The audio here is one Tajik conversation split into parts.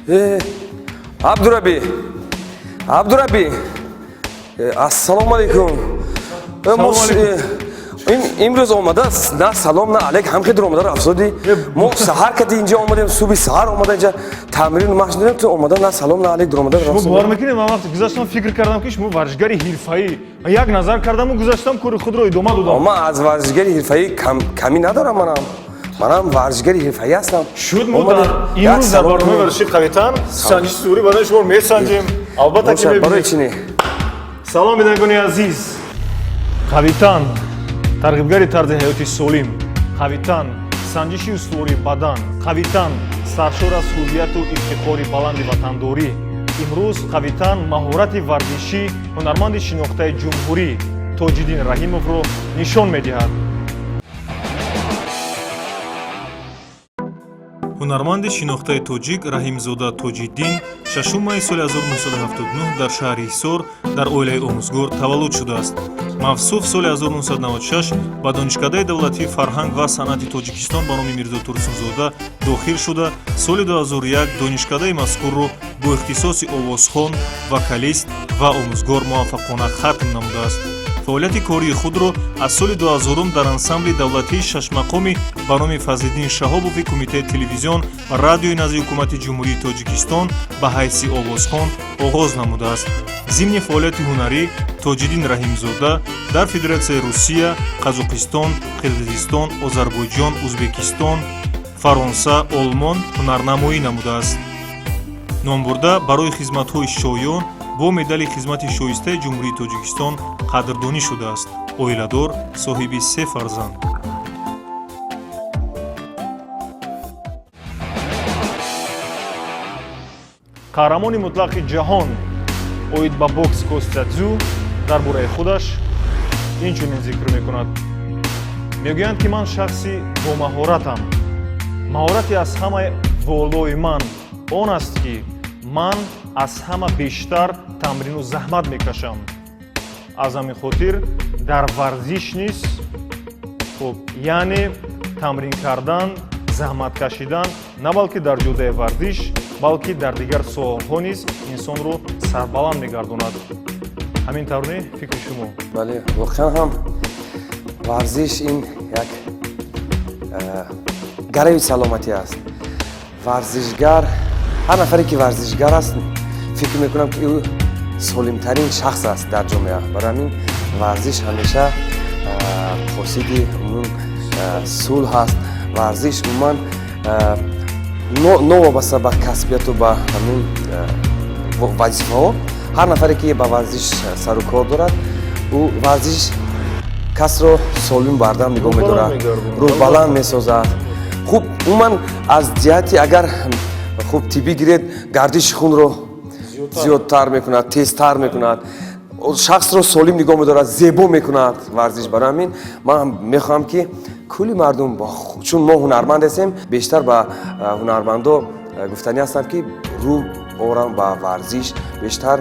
Абдураби, Абдураби, ассалому алайкум. Имрӯз омада, на салом, на алейк, ҳам хидр омада рафзодӣ. Мо саҳар кади инҷа омадем, субҳи саҳар омада инҷа тамрин машқ додем, ту омада на салом, на алейк омада рафзодӣ. Бовар мекунед, ман вақте гузаштам, фикр кардам, ки шумо варзишгари ҳирфаӣ. Як назар кардаму гузаштам, кори худро идома додам. Ман аз варзишгари ҳирфаӣ камӣ надорам, манам варзишгари ҳирфаӣ ҳастам. Шуд, мо дар имрӯз дар барномаи варзиши Қавитан санҷиши сури бадани шуморо месанҷем. Албатта ки мебинем. Барои чӣ не? Салом, бинандагони азиз. Қавитан тарғибгари тарзи ҳаёти солим, Қавитан санҷиши устувори бадан, Қавитан саршор аз ҳуввияту ифтихори баланди ватандорӣ. Имрӯз Қавитан маҳорати варзишӣ ҳунарманди шинохтаи ҷумҳурӣ Тоҷиддин Раҳимовро нишон медиҳад. Ҳунарманди шинохтаи тоҷик Раҳимзода Тоҷиддин 6 майи соли 1979 дар шаҳри Ҳисор дар оилаи омӯзгор таваллуд шудааст. Мавсуф соли 1996 ба Донишкадаи давлатии фарҳанг ва санъати Тоҷикистон ба номи Мирзо Турсунзода дохил шуда, соли 2001 донишкадаи мазкурро бо ихтисоси овозхон, вокалист ва омӯзгор муваффақона хатм намудааст. Фаъолияти кории худро аз соли 2000 дар ансамбли давлатии шашмақоми ба номи Фазлиддин Шаҳобови Кумитаи телевизион ва радиои назди Ҳукумати Ҷумҳурии Тоҷикистон ба ҳайси овозхон оғоз намудааст. Зимни фаъолияти ҳунарӣ Тоҷиддин Раҳимзода дар Федератсияи Русия, Қазоқистон, Қирғизистон, Озарбойҷон, Узбекистон, Фаронса, Олмон ҳунарнамоӣ намудааст. Номбурда барои хизматҳои шоён бо медали хизмати шоистаи Ҷумҳурии Тоҷикистон қадрдонӣ шудааст. Оиладор, соҳиби се фарзанд. Қаҳрамони мутлақи ҷаҳон оид ба бокс Костя Дзю дар бораи худаш инчунин зикр мекунад. Мегӯянд, ки ман шахси бомаҳоратам. Маҳорати аз ҳама волои ман он аст, ки ман аз ҳама бештар тамрину заҳмат мекашам. Аз ҳамин хотир дар варзиш низ, хуб, яъне тамрин кардан, заҳмат кашидан на балки дар ҷодаи варзиш, балки дар дигар соҳаҳо низ инсонро сарбаланд мегардонад. Ҳамин тавр не, фикри шумо? Бале, воқеан ҳам варзиш ин як гарави саломатӣ аст. Варзишгар, ҳар нафаре ки варзишгар аст, фикр мекунам, ки ӯ солимтарин шахс аст дар ҷомеа. Барои ҳамин варзиш ҳамеша қосиди умум сулҳ аст. Варзиш умуман новобаста ба касбияту ба ҳамин вазифаҳо, ҳар нафаре ки ба варзиш сару кор дорад, ӯ варзиш касро солим бардам нигоҳ медорад, рӯҳбаланд месозад. Хуб, умуман аз ҷиҳати агар хуб тиббӣ гиред, гардиши хунро зиёдтар мекунад, тезтар мекунад, шахсро солим нигоҳ медорад, зебо мекунад варзиш. Барои ҳамин ман мехоҳам, ки кулли мардум, чун мо ҳунарманд ҳастем, бештар ба ҳунармандо гуфтанӣ ҳастам, ки рӯ орам ба варзиш, бештар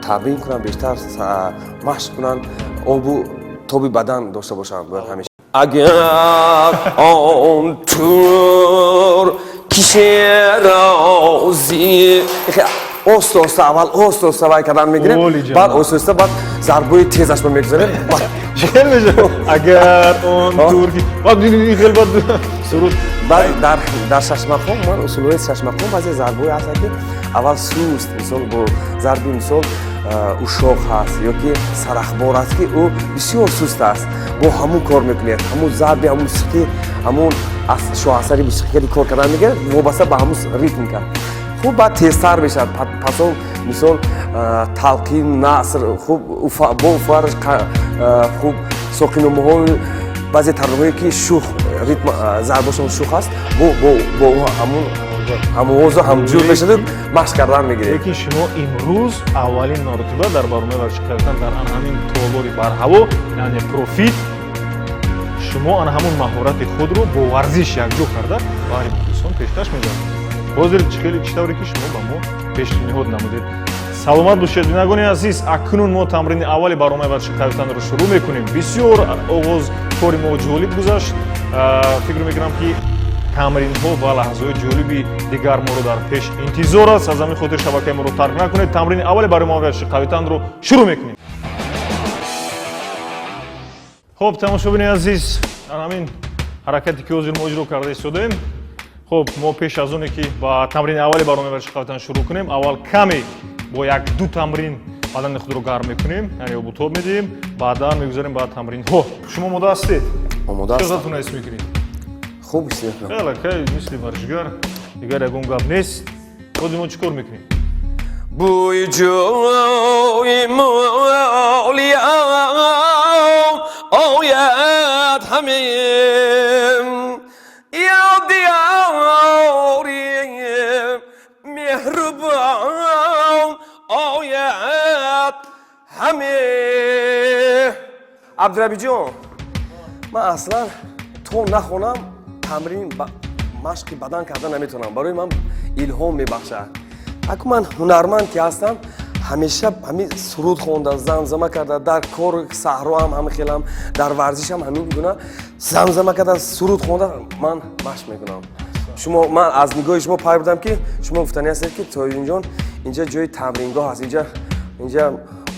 тамрин кунанд, бештар машқ кунанд, обу тоби бадан дошта бошанд бояд ҳамеша. Агар он тур кишерози оста оста, аввал оста оста вай кардан мегирем, баъд оста оста, баъд зарбои тезашро мегузарем. Хел мешавад, агар он турки баъд хел, баъд суруд. Баъд дар шашмақом ман усулҳои шашмақом баъзе зарбҳое ҳастанд, ки аввал суст, мисол бо зарби, мисол, ушоқ ҳаст ё ки сарахбор аст, ки ӯ бисёр суст аст, бо ҳамун кор мекунед, ҳамун зарби ҳамун мусиқӣ, ҳамун шоҳасари мусиқӣ кор кардан мегирад, вобаста ба ҳамун ритмика. Хуб, баъд тезтар мешавад. Пасон, мисол, талқин, наср, хуб, бо уфарш, хуб, соқиномаҳои баъзе таронаҳое ки шух ритм, зарбошон шух аст, бо ҳамун ҳамовозу ҳамҷур мешавад, машқ кардан мегиред. Лекин шумо имрӯз аввалин маротиба дар барномаи варзиши Қавитан дар ан ҳамин толори барҳаво, яъне Профит, шумо ан ҳамун маҳорати худро бо варзиш якҷо карда баҳри мухлисон пешкаш мегардонед. Ҳозир хеле чӣ тавре ки шумо ба мо пешниҳод намудед. Саломат бошед, бинандагони азиз. Акнун мо тамрини аввали барномаи варзиши Қавитанро шурӯъ мекунем. Бисёр оғоз кори мо ҷолиб гузашт. Фикр мекунам, ки Тамринҳо ва лаҳзаҳои ҷолиби дигар моро дар пеш интизор аст. Аз ҳамин хотир шабакаи моро тарк накунед. Тамрини аввали барои мо варзиши қавитанро шурӯъ мекунем. Хуб, тамошобини азиз, дар ҳамин ҳаракате, ки ҳозир мо иҷро карда истодаем, хуб, мо пеш аз оне, ки ба тамрини аввали барномаи варзиши қавитан шурӯъ кунем, аввал каме бо як ду тамрин бадани худро гарм мекунем, яъне обутоб медиҳем, баъдан мегузарем ба тамринҳо. Шумо омода ҳастед? Омода ҳастам. Чӣ худатон ҳис мекунед? Хуб ҳис мекунам. Аллакай мисли варзишгар, дигар ягон гап нест. Бози мо чӣ кор мекунем? Бӯи ҷӯи Мӯлиён ояд ҳамем, ёди ёри меҳрубон ояд ҳаме. Абдурабиҷон, ман аслан то нахонам, тамрин, машқи бадан карда наметавонам. Барои ман илҳом мебахшад. Аку ман ҳунарманд ки ҳастам, ҳамеша ҳамин суруд хонда, замзама карда, дар кори саҳроам ҳамин хелам, дар варзишам ҳамин гуна замзама карда, суруд хонда ман машқ мекунам. Шумо, ман аз нигоҳи шумо пай будам, ки шумо гуфтанӣ ҳастед, ки Тоюнҷон, инҷа ҷои тамрингоҳ аст, инҷа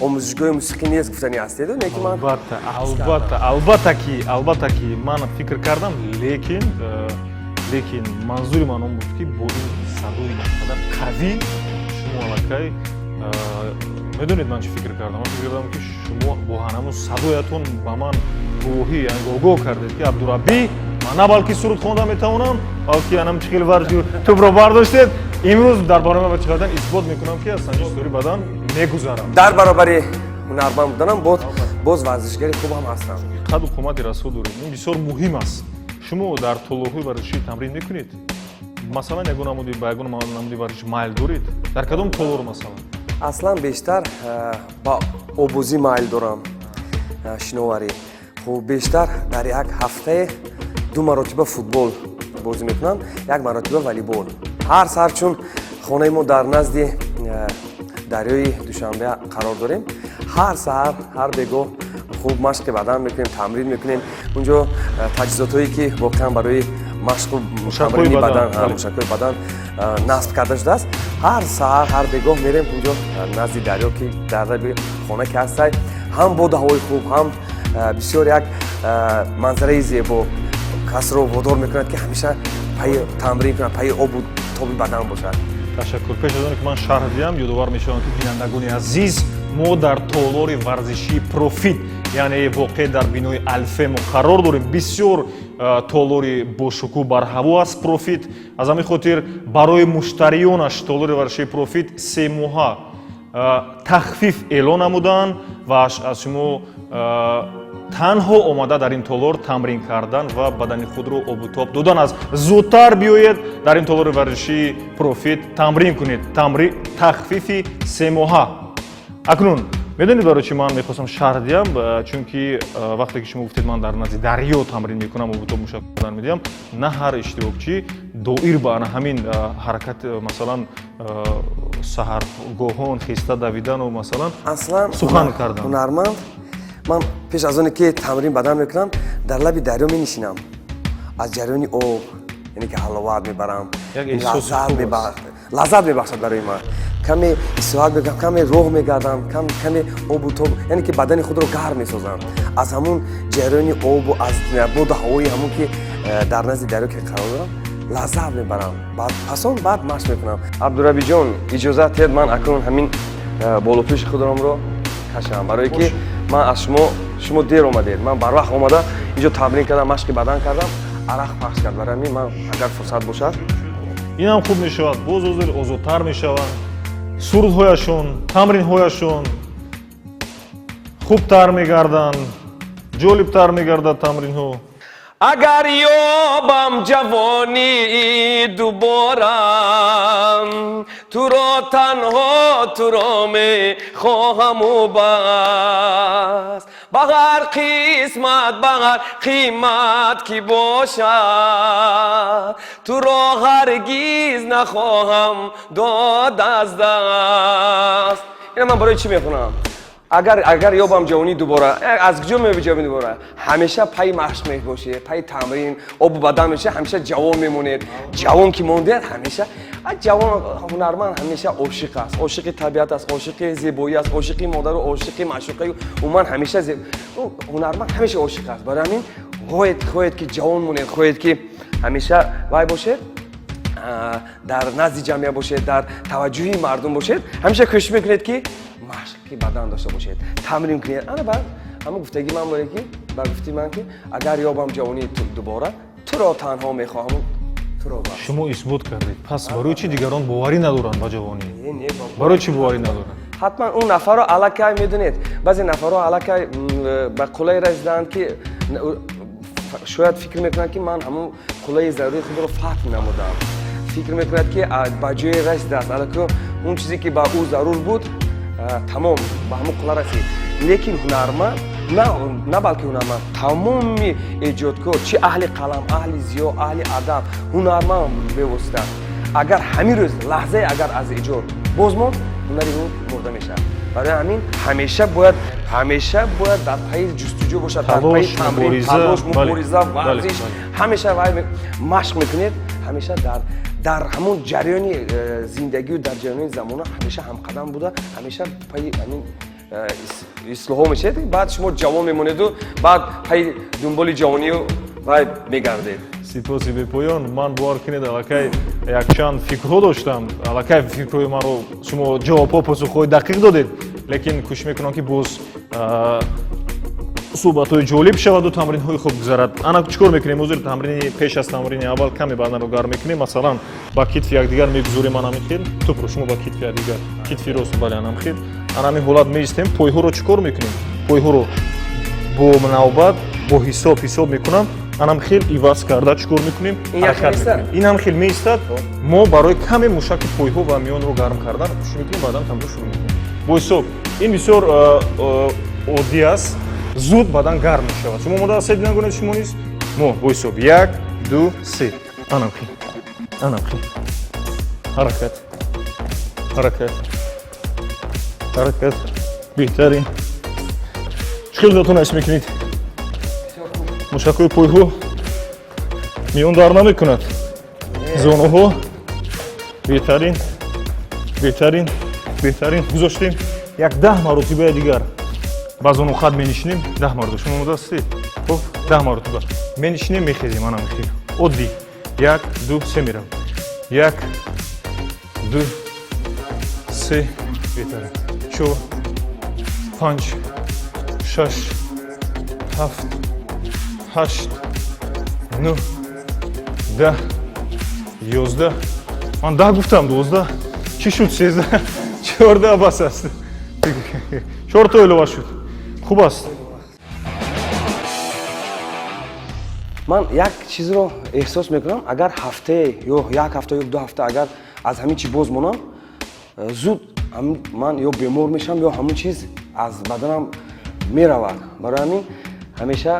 омӯзишгоҳи мусиқӣ нест, гуфтанӣ ҳастед, не ки ман Албатта, албатта, албатта ки, албатта ки ман фикр кардам, лекин манзури ман он буд, ки бо ин садои инқадар қавӣ шумо аллакай медонед, ман чӣ фикр кардам? Ман фикр кардам, ки шумо бо ҳамун садоятон ба ман гувоҳӣ, яъне огоҳ кардед, ки Абдураббӣ, ман на балки суруд хонда метавонам, балки анам чӣ хел варзиши тӯбро бардоштед. Имрӯз дар барнома варзиши қавитан исбот мекунам, ки аз санҷиши стори бадан мегузарам. Дар баробари ҳунарманд буданам, боз варзишгари хубам ҳастам. Қаду қомати расо доред, ин бисёр муҳим аст. Шумо дар толорҳои варзишӣ тамрин мекунед? Масалан, ягон намуди, ба ягон намуди варзиш майл доред? Дар кадом толор, масалан? Аслан бештар ба обозӣ майл дорам, шиноварӣ. Хуб, бештар дар як ҳафтае ду маротиба футбол бозӣ мекунам, як маротиба волейбол. Ҳар сар, чун хонаи мо дар назди дарёи Душанбе қарор дорем, ҳар саҳар, ҳар бегоҳ хуб машқи бадан мекунем, тамрин мекунем. Унҷо таҷҳизотҳое, ки воқеан барои машқу тамрини бадан, мушакҳои бадан насб карда шудааст. Ҳар саҳар, ҳар бегоҳ мерем унҷо, назди дарё, ки дар лаби хона ки ҳастай, ҳам боду ҳавои хуб, ҳам бисёр як манзараи зебо касро водор мекунад, ки ҳамеша пайи тамрин кунад, пайи обу тоби бадан бошад. Ташаккур. Пеш аз оне ки ман шарҳ диҳам, ёдовар мешавам, ки бинандагони азиз, мо дар толори варзишии «Профит», яъне воқеъ дар бинои Алфемо қарор дорем. Бисёр толори бошукӯҳ, барҳаво аст «Профит». Аз ҳамин хотир барои муштарионаш толори варзишии «Профит» 3 моҳа тахфиф эълон намуданд ва аз шумо танҳо омада дар ин толор тамрин кардан ва бадани худро обутоб додан аст. Зудтар биёед, дар ин толори варзишии «Профит» тамрин кунед. Тахфифи 3 моҳа. Акнун медонед, барои чӣ ман мехостам шарҳ диҳам? Чунки вақте ки шумо гуфтед, ман дар назди дарё тамрин мекунам, обутоб мушак бадан медиҳам, на ҳар иштирокчӣ доир ба ана ҳамин ҳаракат, масалан, саҳаргоҳон хеста давидану, масалан, аслан сухан кардан. Ҳунарманд ман пеш аз оне ки тамрин бадан мекунам, дар лаби дарё менишинам, аз ҷараёни об, яъне ки ҳаловат мебарам. Як эҳсоси лаззат хуб аст. Лаззат мебахшад барои ман. Каме истироҳат мекунам, каме роҳ мегардам, каме обу тоб, яъне ки бадани худро гарм месозам. Аз ҳамун ҷараёни обу аз боду ҳавои ҳамун, ки дар назди дарё ки қарор дорам, лаззат мебарам. Баъд пасон баъд машқ мекунам. Абдурабиҷон, иҷозат диҳед, ман акнун ҳамин болопӯши худамро кашам, барое ки ман аз шумо дер омадед, ман барвақт омада инҷо тамрин кардам, машқи бадан кардам, арақ пахш кард. Барои ҳамин ман, агар фурсат бошад. Ин ҳам хуб мешавад. Боз ҳозир озодтар мешаванд сурудҳояшон, тамринҳояшон хубтар мегарданд, ҷолибтар мегардад тамринҳо. Агар ёбам ҷавонӣ дуборам, туро, танҳо туро мехоҳаму бас. Ба ҳар қисмат, ба ҳар қимат ки бошад, туро ҳаргиз нахоҳам дод аз даст. Ина ман барои чӣ мехонам? Агар ёбам ҷавонӣ дубора, аз куҷо меёби ҷавонӣ дубора? Ҳамеша пайи машқ мебошед, пайи тамрин, обу бадан мешавед, ҳамеша ҷавон мемонед. Ҷавон ки мондед, ҳамеша ҷавон. Ҳунарманд ҳамеша ошиқ аст, ошиқи табиат аст, ошиқи зебоӣ аст, ошиқи модару ошиқи маъшуқаю умуман ҳамеша ҳунарманд ҳамеша ошиқ аст. Барои ҳамин хоҳед, ки ҷавон монед, хоҳед, ки ҳамеша вай бошед, дар назди ҷамъия бошед, дар таваҷҷӯҳи мардум бошед, ҳамеша кӯшиш мекунед, ки машқи бадан дошта бошед, тамрин кунед. Ана баъд ҳамон гуфтагӣ ман бояд, ки ба гуфти ман, ки агар ёбам ҷавонии дубора, туро танҳо мехоҳам, туро бас. Шумо исбот кардед. Пас барои чӣ дигарон боварӣ надоранд ба ҷавонӣ? Не, не, Барои чӣ боварӣ надоранд? Ҳатман он нафарро аллакай медонед, баъзе нафарҳо аллакай ба қуллае расидаанд, ки шояд фикр мекунанд, ки ман ҳамон қуллаи зарурии худро фатҳ намудам. Фикр мекунад, ки ба ҷое расидааст, аллакай он чизе, ки ба ӯ зарур буд, тамом, ба ҳамон қулла расид. Лекин ҳунарманд на балки ҳунарманд, тамоми эҷодкор, чи аҳли қалам, аҳли зиё, аҳли адаб, ҳунарманд бевосита, агар ҳамин рӯз лаҳзае агар аз эҷод боз монд, ҳунари ӯ мурда мешавад. Барои ҳамин ҳамеша бояд дар пайи ҷустуҷӯ бошад, дар пайи Талош, тамрин, мубориза, талош, бале. мубориза, Бале, варзиш. бале. Ҳамеша вай машқ мекунед, ҳамеша дар ҳамон ҷараёни зиндагию дар ҷараёни замона ҳамеша ҳамқадам буда, ҳамеша пайи ҳамин ислоҳҳо мешавед. Баъд шумо ҷавон мемонеду баъд пайи дунболи ҷавонию вай мегардед. Сипоси бепоён. Ман, бовар кунед, аллакай якчанд фикрҳо доштам, аллакай фикрҳои маро шумо ҷавобҳо, посухҳои дақиқ додед, лекин кӯшиш мекунам, ки боз суҳбатҳои ҷолиб шаваду тамринҳои хуб гузарад. Ана, чӣ кор мекунем ҳозир? Тамрини пеш аз тамрини аввал каме баданро гарм мекунем. Масалан, ба китфи якдигар мегузорем анами хел тӯпро, шумо ба китфи якдигар, китфи рост, бале, анам хел, анами ҳолат меистем. Пойҳоро чӣ кор мекунем? Пойҳоро бо навбат, бо ҳисоб ҳисоб мекунам, анам хел иваз карда чӣ кор мекунем? Ин як Ҳаракат меистад? мекунем. Ин ҳам хел меистад. Мо барои каме мушаки пойҳо ва миёнро гарм кардан кӯшиш мекунем, баъдан тамрин шурӯъ мекунем бо ҳисоб. Ин бисёр оддӣ аст, зуд бадан гарм мешавад. Шумо омода ҳастед? Нагунед, шумо низ, мо бо ҳисоб: як, ду, се, анам хел, анам хел. Ҳаракат, ҳаракат, ҳаракат! Беҳтарин! Чӣ хел худатон ҳис мекунед? Мушакҳои пойҳо, миён дар намекунад, зонуҳо? Беҳтарин, беҳтарин, беҳтарин! Гузоштем, як 10 маротибаи дигар ба зонухат менишинем, 10 маротиба. Шумо омода ҳастед? Хуб, 10 маротиба менишинем, мехезем, ана мехезем, оддӣ. Як, ду, се, мерам. Як, ду, се, беҳтарин, чор, панҷ, шаш, ҳафт, ҳашт, нӯҳ, 10, 11. Ман 10 гуфтам, 12 чӣ шуд? 13, 14, бас аст, чорто илова шуд, хуб аст. Ман як чизро эҳсос мекунам: агар ҳафтае ё як ҳафта ё 2 ҳафта агар аз ҳамин чи боз монам, зуд ман ё бемор мешавам, ё ҳамон чиз аз баданам меравад. Барои ҳамин ҳамеша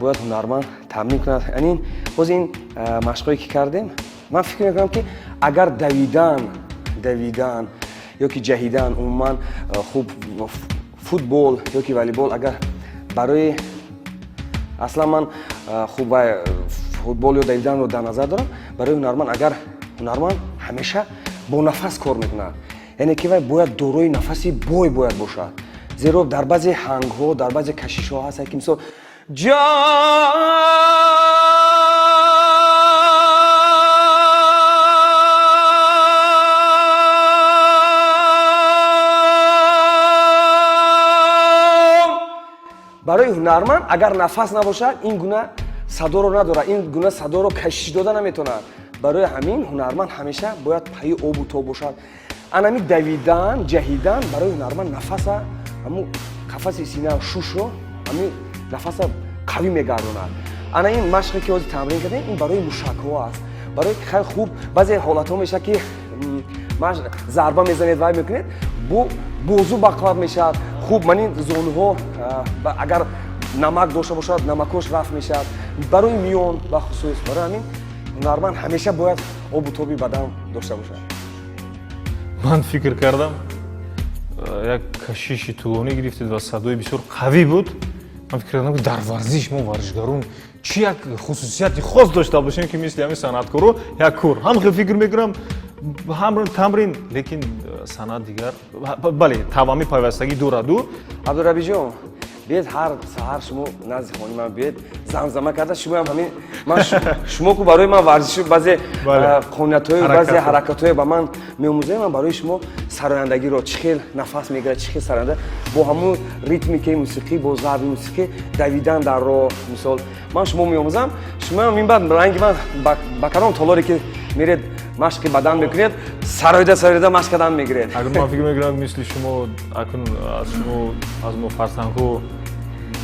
бояд ҳунарманд тамрин кунад. Ин боз ин машқҳое, ки кардем, ман фикр мекунам, ки агар давидан ё ки ҷаҳидан, умуман хуб, футбол ё ки волейбол, агар барои аслан ман хуб футбол ё давиданро дар назар дорам, барои ҳунарманд, агар ҳунарманд ҳамеша бо нафас кор мекунад, яъне ки вай бояд дорои нафаси бой бояд бошад, зеро дар баъзе ҳангҳо, дар баъзе кашишҳо ҳастанд, ки мисол ҷом. Барои ҳунарманд агар нафас набошад, ин гуна садоро надорад, ин гуна садоро кашиш дода наметавонад. Барои ҳамин ҳунарманд ҳамеша бояд пайи обу тоб бошад. Анами давидан, ҷаҳидан барои ҳунарманд нафаса, ҳамун қафаси сина, шушро, ҳамин нафаса қавӣ мегардонад. Ана ин машқе, ки ҳозир тамрин кардем, ин барои мушакҳо аст, барои хеле хуб. Баъзе ҳолатҳо мешавад, ки зарба мезанед, вай мекунед, бо бозу бақваб мешавад. Хуб, ман ин зонуҳо агар намак дошта бошад, намакош рафт мешавад, барои миён бахусус. Барои ҳамин ҳунарманд ҳамеша бояд обу тоби бадан дошта бошад. Ман фикр кардам. Як кашиши тӯлонӣ гирифтед ва садои бисёр қавӣ буд. Ман фикр кардам, ки дар варзиш мо варзишгарон чӣ як хусусияти хос дошта бошем, ки мисли ҳамин санъаткоро як кор ҳам хел фикр мекунам, ҳам тамрин, лекин санъат дигар, бале, тавами пайвастагӣ дораду. Абдурабиҷон, биед, ҳар саҳар шумо назди хони ман биед, замзама карда, шумоам ҳамин ман, шумо ку барои ман варзишу баъзе қонуниятҳою баъзе ҳаракатҳое ба ман меомӯзем, ман барои шумо сарояндагиро, чӣ хел нафас мегирад, чӣ хел сароянда бо ҳамун ритмикаи мусиқӣ, бо зарби мусиқӣ давидан дар роҳ, мисол, ман шумо меомӯзам. Шумоам ин баъд ранги ман ба кадом толоре ки меред, машқи бадан мекунед, сароида сароида машқ кардан мегиред. Акун ман фикр мекунам, мисли шумо, акун аз шумо, аз мо фарсангҳо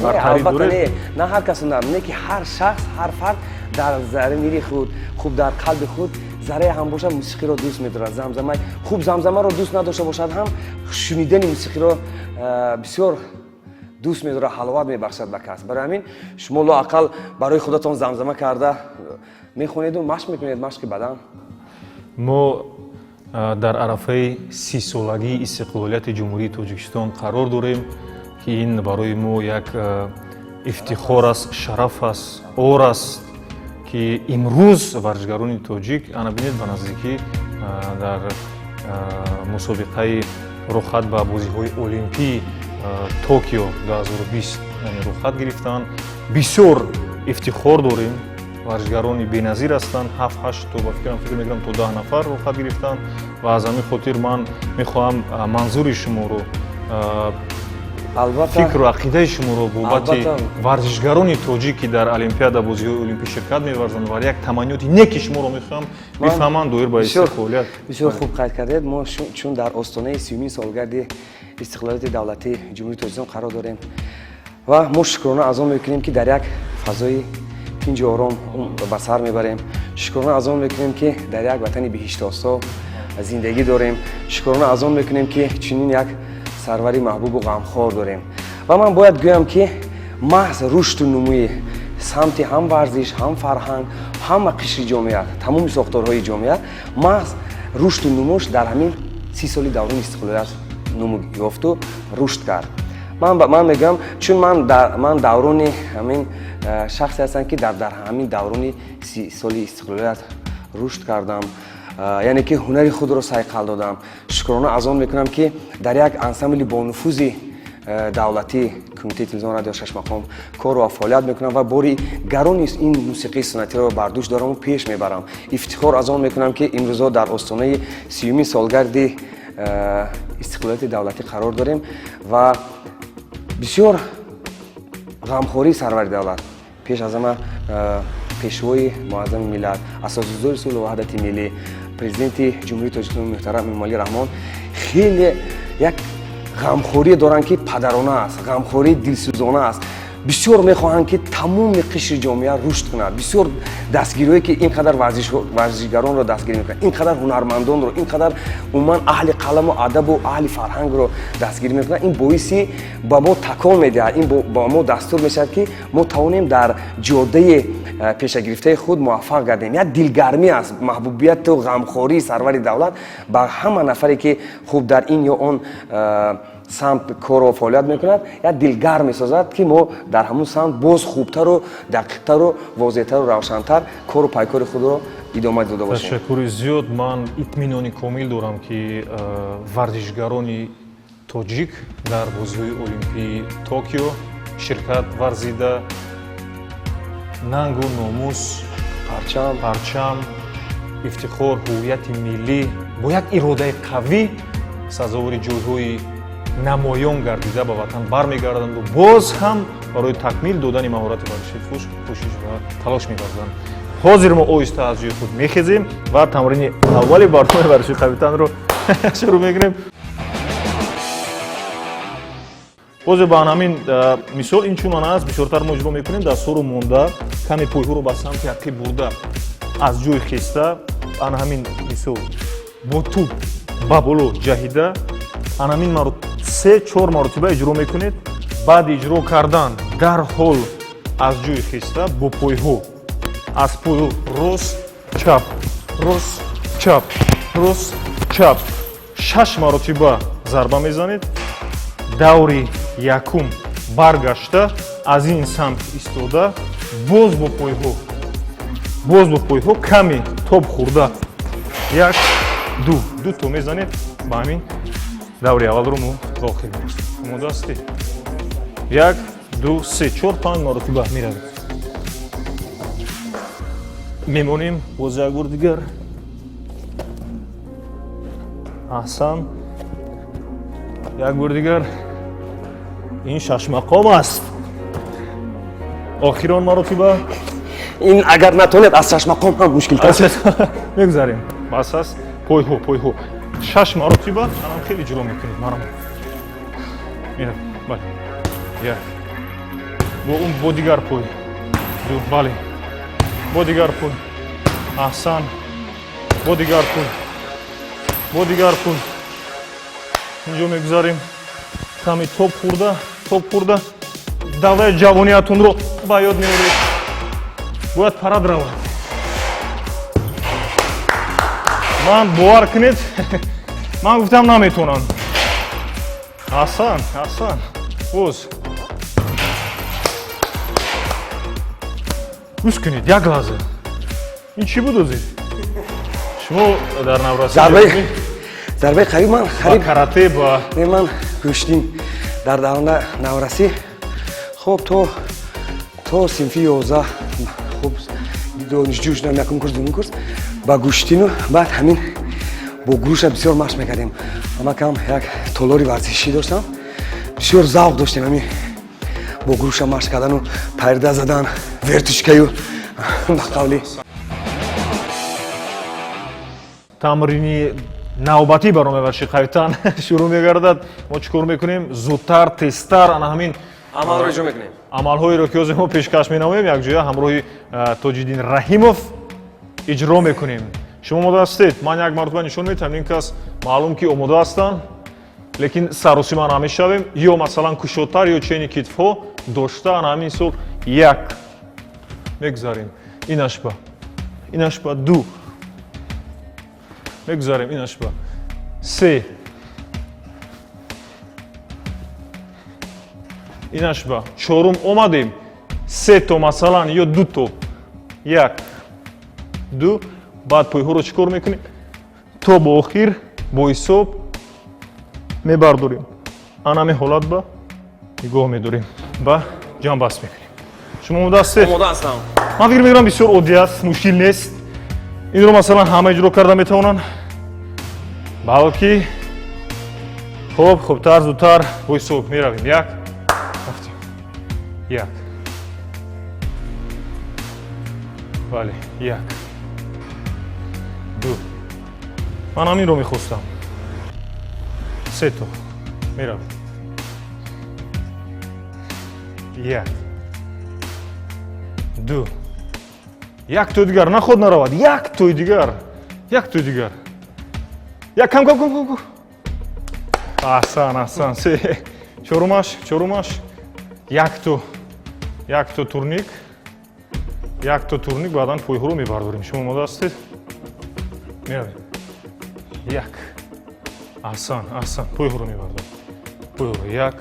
бартарӣ доред. Не, на ҳар кас ҳунар не, ки ҳар шахс, ҳар фард дар замири худ, хуб, дар қалби худ заррае ҳам бошад, мусиқиро дӯст медорад. Замзама, хуб, замзамаро дӯст надошта бошад ҳам, шунидани мусиқиро бисёр дӯст медорад, ҳаловат мебахшад ба кас. Барои ҳамин шумо лоақал барои худатон замзама карда мехонеду машқ мекунед, машқи бадан. Мо дар арафаи 30-солагии истиқлолияти Ҷумҳурии Тоҷикистон қарор дорем, ки ин барои мо як ифтихор аст, шараф аст, ор аст, ки имрӯз варзишгарони тоҷик, ана бинед, ба наздикӣ дар мусобиқаи рухат ба бозиҳои олимпии Токио 2020, яъне рухат гирифтанд. Бисёр ифтихор дорем, варзишгарони беназир ҳастанд, ҳафт ҳашт то, ба фикрам, фикр мекунам, то 10 нафар рухат гирифтанд. Ва аз ҳамин хотир ман мехоҳам манзури шуморо, фикру ақидаи шуморо бобати варзишгарони тоҷик, ки дар олимпиада, бозиҳои олимпӣ ширкат меварзанд, ва як таманниёти неки шуморо мехоҳам бифаҳманд доир ба истиқлолият. Бисёр хуб қайд кардед. Мо чун дар остонаи 30-умин солгарди истиқлолияти давлатии Ҷумҳурии Тоҷикистон қарор дорем ва мо шукрона аз он мекунем, ки дар як фазои тинҷу ором ба сар мебарем, шукрона аз он мекунем, ки дар як ватани биҳиштосо зиндагӣ дорем, шукрона аз он мекунем, ки чунин як сарвари маҳбубу ғамхор дорем. Ва ман бояд гӯям, ки маҳз рушду нумӯи самти ҳам варзиш, ҳам фарҳанг, ҳама қишри ҷомеа, тамоми сохторҳои ҷомеа, маҳз рушду нумӯш дар ҳамин 30 соли даврони истиқлолият нумӯ ёфту рушд кард. Ман мегӯям, чун ман даврони ҳамин шахсе ҳастам, ки дар ҳамин даврони 30 соли истиқлолият рушд кардам, яъне ки ҳунари худро сайқал додам. Шукрона аз он мекунам, ки дар як ансамбли бонуфузи давлатӣ, Кумитаи телевизион, радио Шашмақом кору ва фаъолият мекунам ва бори гарони ин мусиқии суннатиро бар дӯш дораму пеш мебарам. Ифтихор аз он мекунам, ки имрӯзо дар остонаи 30-умин солгарди истиқлолияти давлатӣ қарор дорем ва бисёр ғамхории сарвари давлат, пеш аз ҳама пешвои муаззами миллат, асосгузори сулҳу ваҳдати миллӣ, Президенти Ҷумҳурии Тоҷикистон муҳтарам Эмомалӣ Раҳмон хеле як ғамхорие доранд, ки падарона аст, ғамхории дилсӯзона аст. Бисёр мехоҳанд, ки тамоми қишри ҷомеа рушд кунад. Бисёр дастгириҳое, ки ин қадар варзишгаронро дастгирӣ мекунад, ин қадар ҳунармандонро, ин қадар умуман аҳли қаламу адабу аҳли фарҳангро дастгирӣ мекунад, ин боиси ба мо такон медиҳад, ин ба мо дастур мешавад, ки мо тавонем дар ҷодаи пешагирифтаи худ муваффақ гардем. Як дилгармӣ аст маҳбубияту ғамхории сарвари давлат ба ҳама нафаре, ки хуб, дар ин ё он самт кору фаъолият мекунад, як дилгарм месозад, ки мо дар ҳамун самт боз хубтару дақиқтару возеҳтару равшантар кору пайкори худро идома дода бошем. Ташаккури зиёд. Ман итминони комил дорам, ки варзишгарони тоҷик дар бозиҳои олимпии Токио ширкат варзида, нангу номус, парчам, парчам, ифтихор, ҳуввияти миллӣ бо як иродаи қавӣ сазовори ҷойҳои намоён гардида, ба ватан бармегарданду боз ҳам барои такмил додани маҳорати варзиши худ кӯшиш ва талош меварзанд. Ҳозир мо оҳиста аз ҷои худ мехезем ва тамрини аввали барномаи варзиши қавитанро шурӯъ мекунем. Ҳозир ба ҳамин мисол ин чунон аст, бисёртар мо иҷро мекунем: дастҳоро монда, каме пойҳоро ба самти ақиб бурда, аз ҷои хеста, ана ҳамин мисол бо тӯб ба боло ҷаҳида, ана ҳамин се чор маротиба иҷро мекунед. Баъди иҷро кардан дарҳол аз ҷои хеста, бо пойҳо, аз пойҳо рост, чап, рост, чап, рост, чап, шаш маротиба. Зарба мезанед. Даври якум баргашта, аз ин самт истода, боз бо пойҳо, боз бо пойҳо каме тоб хӯрда, як, ду, ду то мезанед. Ба ҳамин даври аввалро мо ба охир мерасонем. Омода ҳастед? Як, ду, се, чор, панҷ маротиба меравем, мемонем. Боз як бор дигар. Аҳсан, як бор дигар. Ин шашмақом аст. Охирон маротиба. Ин агар натонед, аз шашмақом ҳам мушкилтар. Мегузарем, бас аст. Пойҳо, пойҳо, шаш маротиба. Анам хеле иҷро мекунед. Марам меравем. Бале, як, бо он, бо дигар пой, ду, бале, бо дигар пой. Аҳсан, бо дигар пой, бо дигар пой. Инҷо мегузарем, каме тоб хӯрда, тоб хӯрда. Давраи ҷавониятонро ба ёд меоред. Бояд парад равад. Ман, бовар кунед, ман гуфтам, наметонам. Аҳсан, аҳсан. Боз гӯш кунед, як лаҳза, ин чӣ буд озир? Шумо дар наврасӣ Зарбаи қавӣ ман ба хариб карате, ба Не, ман гӯштин дар давра наврасӣ, хуб, то синфи 11, хуб, донишҷӯ шудам, якум курс, дуюм курс, ба гӯштину баъд ҳамин бо груша бисёр машқ мекардем. Ҳамакам як толори варзишӣ доштам, бисёр завқ доштем ҳамин бо груша машқ кардану парда задан, вертушкаю, ба қавли. Тамрини навбатӣ барномаи варзиши қавитан шурӯъ мегардад. Мо чӣ кор мекунем? Зудтар, тезтар ана ҳамин амалро иҷро мекунем. Амалҳоеро, ки ҳозир мо пешкаш менамоем, якҷоя ҳамроҳи Тоҷиддин Раҳимов иҷро мекунем. Шумо омода ҳастед? Ман як маротиба нишон медиҳам. Ин кас маълум, ки омода ҳастанд, лекин саросима намешавем. Ё масалан кушодтар, ё чени китфҳо дошта, ана ҳамин сол, як, мегузарем, инашба, инашба, ду, мегузарем, инашба, се, инашба, чорум, омадем, се то масалан ё ду то, як, ду. Баъд пойҳоро чӣ кор мекунем? То ба охир бо ҳисоб мебардорем. Анаме ҳолат ба нигоҳ медорем, ба ҷамъбаст мекунем. Шумо омода ҳастед? Омода ҳастам. Ман фикр мекунам, бисёр оддӣ аст, мушкил нест. Инро масалан ҳама иҷро карда метавонанд, балки хуб, хубтар, зудтар, бо ҳисоб меравем. Як, рафтем, як, бале, як, ду, ман ҳаминро мехостам, се то меравем, як, ду, як тои дигар, наход наравад, як тои дигар, як тои дигар, як, кам, кам, кам, кам, кам. Аҳсан, аҳсан. Се, чорумаш, чорумаш, як то, як то турник, як то турник, баъдан пойҳоро мебардорем. Шумо омода ҳастед? Меравем, як, аҳсан, аҳсан. Пойҳоро мебардорем, пойҳоро, як.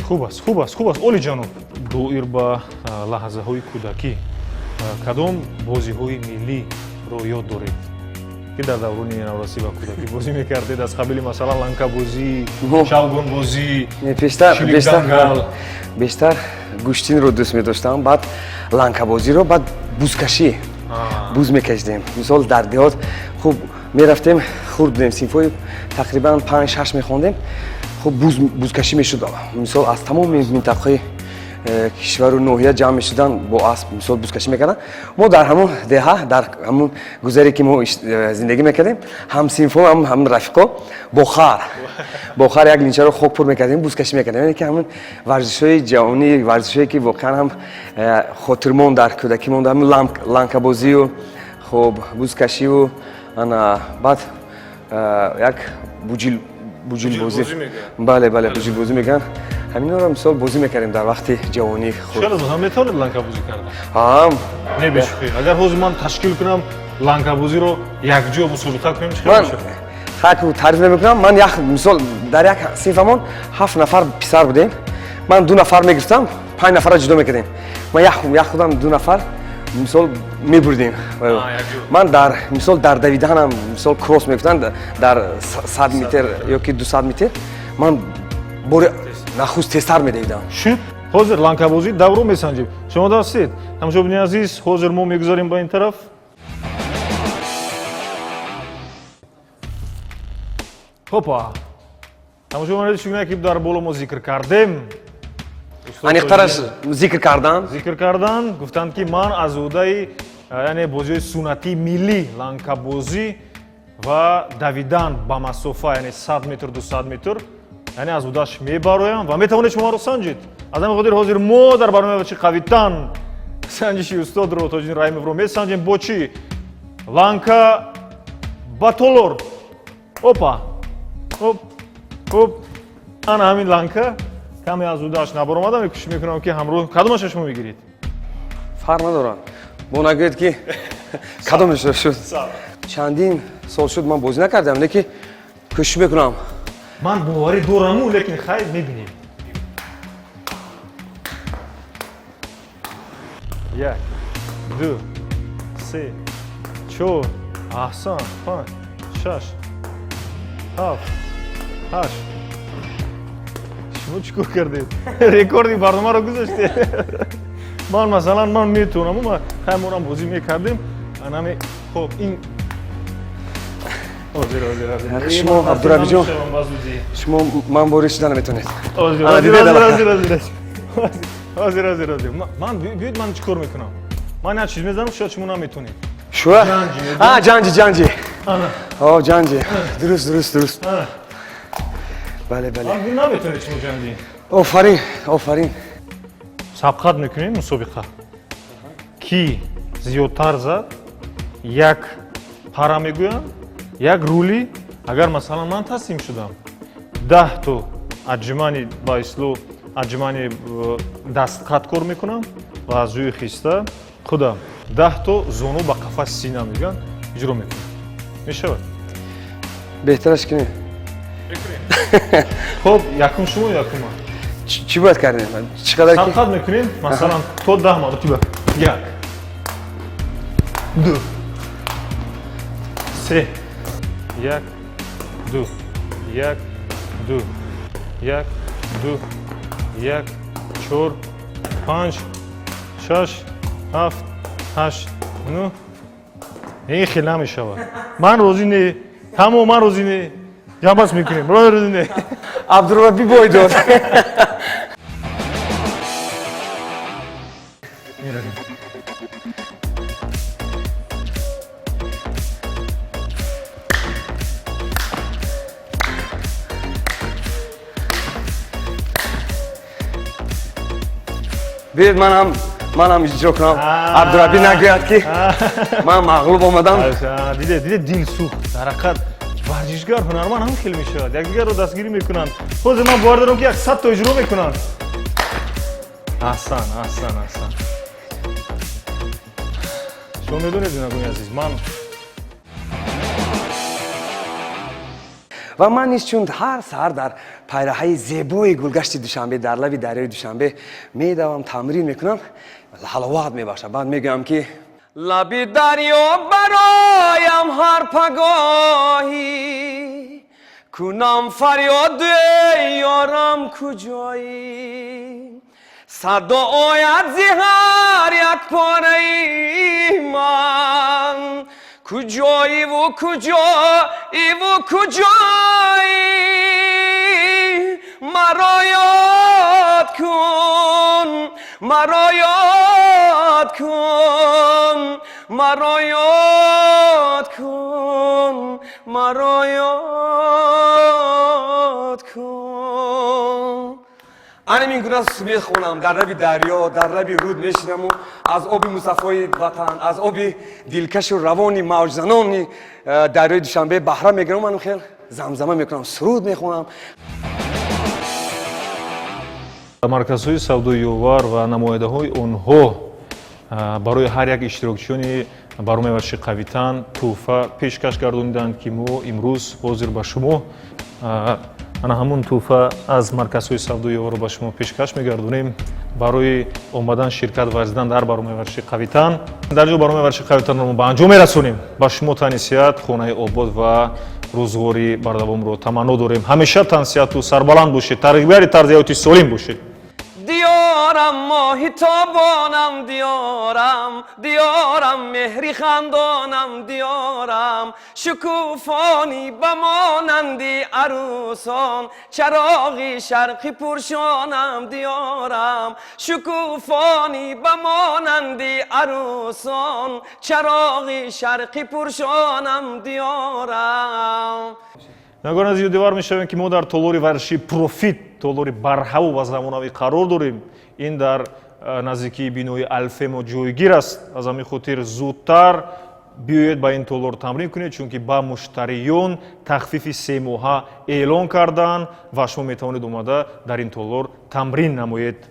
Хуб аст, хуб аст, хуб аст. Оли ҷаноб, доир ба лаҳзаҳои кӯдакӣ, кадом бозиҳои миллиро ёд доред, ки дар даврони наврасӣ ва кӯдакӣ бозӣ мекардед, аз қабили масалан ланкабозӣ, чавгонбозӣ? Не, бештар бештар Шиликдангал. Бештар гӯштинро дӯст медоштам, баъд ланкабозиро, баъд бузкашӣ. Буз мекашидем, мисол, дар деҳот. Хуб, мерафтем, хурд будем, синфҳои тақрибан панҷ, шаш мехондем. Хуб, буз, бузкашӣ мешуд. Мисол, аз тамоми минтақаҳои кишвару ноҳия ҷамъ мешуданд, бо асп, мисол, бузкашӣ мекарданд. Мо дар ҳамон деҳа, дар ҳамон гузаре, ки мо зиндагӣ мекардем, ҳамсинфҳо, ҳам рафиқо бо хар як линчаро хок пур мекардем, бузкашӣ мекардем. Яъне ки ҳамон варзишҳои ҷавонӣ, варзишҳое, ки воқеан ҳам хотирмон дар кӯдакӣ монда, ҳамин ланкабозию, хуб, бузкашиву, ана баъд як буҷил, буҷилбозӣ. Буҷилбозӣ мегӯянд. Бале, бале, буҷилбозӣ мегӯянд. Ҳаминро, мисол, бозӣ мекардем дар вақти ҷавонии худ. Чаро ҳам метавонед ланкабозӣ кардан? Ҳам. Не, бешӯхӣ, агар ҳозир ман ташкил кунам, ланкабозиро якҷо мусобиқа кунем, чӣ хел Ман мешавад? Ҳак таъриф намекунам. Ман як мисол, дар як синфамон 7 нафар писар будем. Ман 2 нафар мегирифтам, 5 нафарро ҷудо мекардем. Ман як худам 2 нафар мисол мебурдем. Ман дар мисол дар давиданам, мисол кросс мегуфтанд, дар 100 метр ёки 200 метр ман бори нахуст тезтар медавидам. Шуд, ҳозир ланкабозӣ давру месанҷем. Шумо дастед, тамошобини азиз, ҳозир мо мегузарем ба ин тараф. Хопа, тамошобини азиз, чунон ки дар боло мо зикр кардем, аниқтараш зикр кардан, зикр кардан, гуфтанд ки ман аз ӯҳдаи, яъне бозиҳои суннатии миллӣ, ланкабозӣ ва давидан ба масофа, яъне 100 метр, 200 метр, яъне аз ӯҳдаш мебароям ва метавонед шумо маро санҷид. Аз ҳамин хотир ҳозир мо дар барномаи чӣ қавитан санҷиши устодро Тоҷиддин Раҳимовро месанҷем. Бо чӣ? Ланка ба толор. Опа, оп, оп, ана ҳамин ланка каме аз ӯҳдааш набаромада. Мекӯшиш мекунам ки ҳамроҳ. Кадомаша шумо мегиред? Фарқ надорад, бо нагӯед ки кадомаш шуд. Чандин сол шуд ман бозӣ накардам, лекин кӯшиш мекунам. Ман боварӣ дораму, лекин хайр, мебинем. Як, ду, се, чор, аҳсан, панҷ, шаш, ҳафт, ҳашт. Шумо чӣ кор кардед? Рекорди барномаро гузоштед. Ман масалан ман метавонам, хай морам бозӣ мекардем. Анами хоб ин ҳозир, ҳозир, ҳозир. Шумо, Абдурабиҷон, шумо ман бори шуда наметавонед. Ҳозир, ҳозир, ҳозир, ҳозир, ҳозир, ҳозир, ҳозир. Ман биёед, ман чӣ кор мекунам? Ман як чиз мезанам, шояд шумо наметавонед. Шуа? А, ҷанҷи, ҷанҷи. О, ҷанҷи. Дуруст, дуруст, дуруст. Бале, бале. Наметавонед шумо ҷанҷи. Офарин, офарин. Сабқат мекунем, мусобиқа. Ки зиёдтар зад, як пара мегӯянд, як рули. Агар масалан ман таслим шудам, 10 то аҷмани, ба ислоҳ аҷмани дастқат кор мекунам ва аз рӯи хиста худам 10 то зону ба қафаси сина мегӯянд иҷро мекунам. Мешавад? Беҳтараш кунем. Хоб, якум шумо, якум ман. Чӣ бояд кардем? Чӣ қадар? Сабқат мекунем, масалан то 10 маротиба. Як, ду, се, як, ду, як, ду, як, ду, як, чор, панҷ, шаш, ҳафт, ҳашт, нӯҳ. Ин хел намешавад. Ман розӣ не, тамоман розӣ не. Ҷамъбаст мекунем, розӣ не. Абдурабби бой дод. Меравем. Биёед, манам иҷро кунам. Абдурабби нагӯяд ки ман мағлуб омадам. Диде, диде, дил сӯхт. Дар ҳақиқат варзишгар, ҳунарманд ҳам хел мешавад, якдигарро дастгирӣ мекунанд. Ҳозир ман бовар дорам ки 100 то иҷро мекунанд. Аҳсан, аҳсан, аҳсан. Шумо медонед, бинандагони азиз, ман ва ман низ чун ҳар саҳар дар пайраҳаи зебои гулгашти Душанбе, дар лаби дарёи Душанбе медавам, тамрин мекунам, ҳаловат мебахшам. Баъд мегӯям ки лаби дарё бароям ҳар пагоҳӣ кунам фарёд, ёрам куҷоӣ, садо ояд зи ҳар як пораи ман, куҷоиву куҷоиву куҷоӣ, маро ёд кун, маро ёд кун, маро ёд кун, маро ёд кун. Ана ин гуна мехонам дар лаби дарё, дар лаби руд мешинаму аз оби мусаффои ватан, аз оби дилкашу равони мавҷзанони дарёи Душанбе баҳра мегирам. Ману хел замзама мекунам, суруд мехонам. Марказҳои савдои ёвар ва намояндаҳои онҳо барои ҳар як иштирокчиёни Барномаи варзиши «Қавитан» тӯҳфа пешкаш гардониданд, ки мо имрӯз ҳозир ба шумо ана ҳамун тӯҳфа аз марказҳои савдои Ёварро ба шумо пешкаш мегардонем барои омадан, ширкат варзидан дар барномаи варзиши «Қавитан». Дар ҷо барномаи варзиши «Қавитанро» мо ба анҷом мерасонем. Ба шумо тани сиҳат, хонаи обод ва рӯзғори бардавомро таманно дорем. Ҳамеша тансиҳату сарбаланд бошед, тарғибгари тарзи ҳаёти солим бошед. Диёрам, моҳи тобонам, диёрам, диёрам, меҳри хандонам, диёрам, шукуфонӣ ба монанди арӯсон, чароғи шарқи пуршонам, диёрам, шукуфонӣ ба монанди арӯсон, чароғи шарқи пуршонам, диёрам. Нагон аз ёдовар мешавем, ки мо дар толори варзиши «Профит», толори барҳаво ва замонавӣ қарор дорем. Ин дар наздикии бинои Алфемо ҷойгир аст. Аз ҳамин хотир зудтар биёед, ба ин толор тамрин кунед, чунки ба муштариён тахфифи 3 моҳа эълон карданд ва шумо метавонед омада дар ин толор тамрин намоед.